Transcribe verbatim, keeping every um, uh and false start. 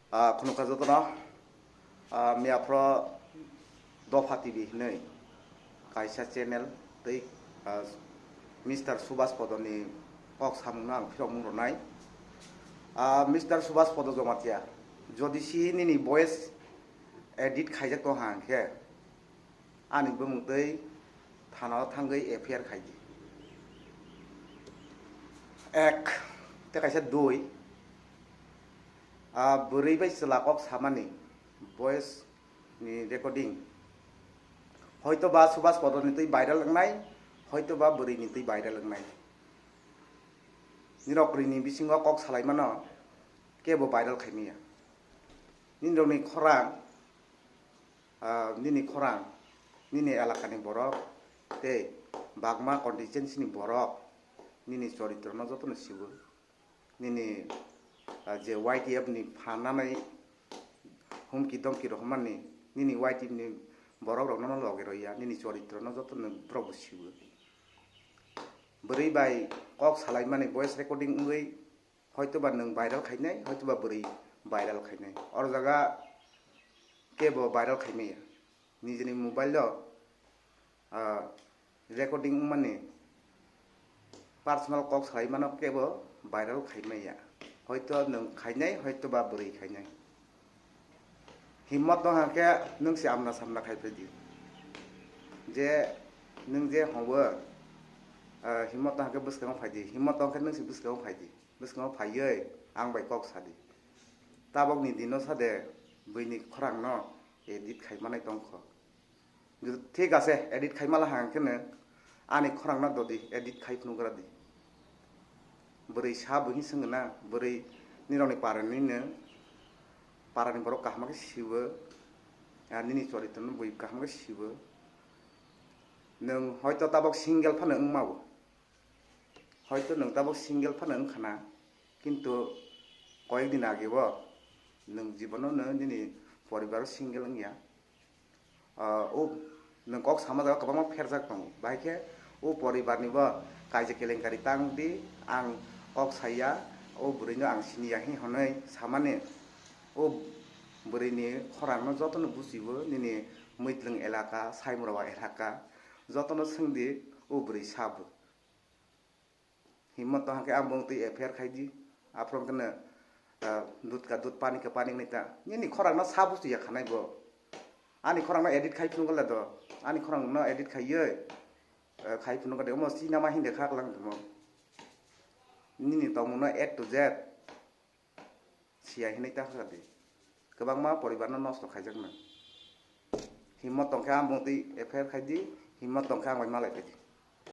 Ah, khunukha jotono, ah, miyaphro Dopha T V hinwi kaisa channel tei, ah, Mister Subhas Podoni kok samungno ang phirokmung rwnai. Ah, Mister Subhas Podo Jomatia, jodi si nini voice edit khaijak tong ha hwnkhe, ani bumung twi thanao thangwi F I R khai di. Ek, tei kaisa dui, ah, bwrwi bai chwla kok samani voice ni recording. Hoito ba Subhas Podoni twi viral wngnai, hoito ba bwrwi ni twi viral wngnai. Nirok bwrwi ni bisingo kok salaimano kebo viral khaimaya. Nini rokni khorang, ah, nini khorang, nini elakani borok tei bagma constituency ni borok nini choritrono jotono siwo. Nini, ah, je Y T F ni phananai humki domki rohormani nini Y T F ni borok rokno loge roya, nini choritrono jotono borok bo siwo. Bwrwi bai kok salaimani voice recording wngwi hoitoba nwng viral khainai, hoitoba bwrwi viral khainai. Oro jaga kebo viral khaimaya. Nijini mobile o, ah, recording wngmani personal kok salaimano kebo viral khaimaya. Hoito nwng khainai, hoitoba bwrwi khainai. Himmot no hwnkhe nwng se amna samna khai phai di. Je nwng je hobo, ah, himmot no hwnkhe bwskango phai di. Himmot no hwnkhe nwng se bwskango phai di. Bwskango phaiwi ang bai kok sa di. Tabok ni dino sa de, buini khorang no edit khai manai tong kho. Thik ase, edit khai mala hang khe no ani khorang no dodi edit khai phunuk gra di. Bwrwi sa buhi swngna, bwrwi nirok ni para ni no, para ni borok kaham khe siwo, ah, nini choritor no bui kaham khe siwo. Nwng hoito tabok single phano wngma bo. Hoito nwng tabok single phano wngkha na, kintu koyek din age bo nwng jibono no nini poribar o single wngya. Ah, o nwng kok sama jaga kwbangma pherjak tongo. Bahai khe o poribar ni bo kaisa kelenkari tang di, ang kok saya, o bwrwi no ang siniya hi hwnwi samani. O bwrwi ni khorang no joto no bujibo, nini Mwitwlwng elaka, Saimurawa elaka, joto no swng di, o bwrwi sabo. Himmat tong hwnkhe ang bong twi F I R khai di. Aphuru hwnkhe no, ah, dud ka dud, pani ka pani wngnai ta. Nini khorang no sa bustu ya khanai bo. Ani khorang no edit khai phunuk le do. Ani khorang no edit khaiwi, ah, khai phunuk de omo si nama hinde khak lang mo. Nini tongmung no A to Z. Siya hinwi ta kha di. Kwbangma poribar no nosto khaijak no. Himmat tong khe ang bong twi F I R khai di. Himmat tong khe ang bai malai khai di.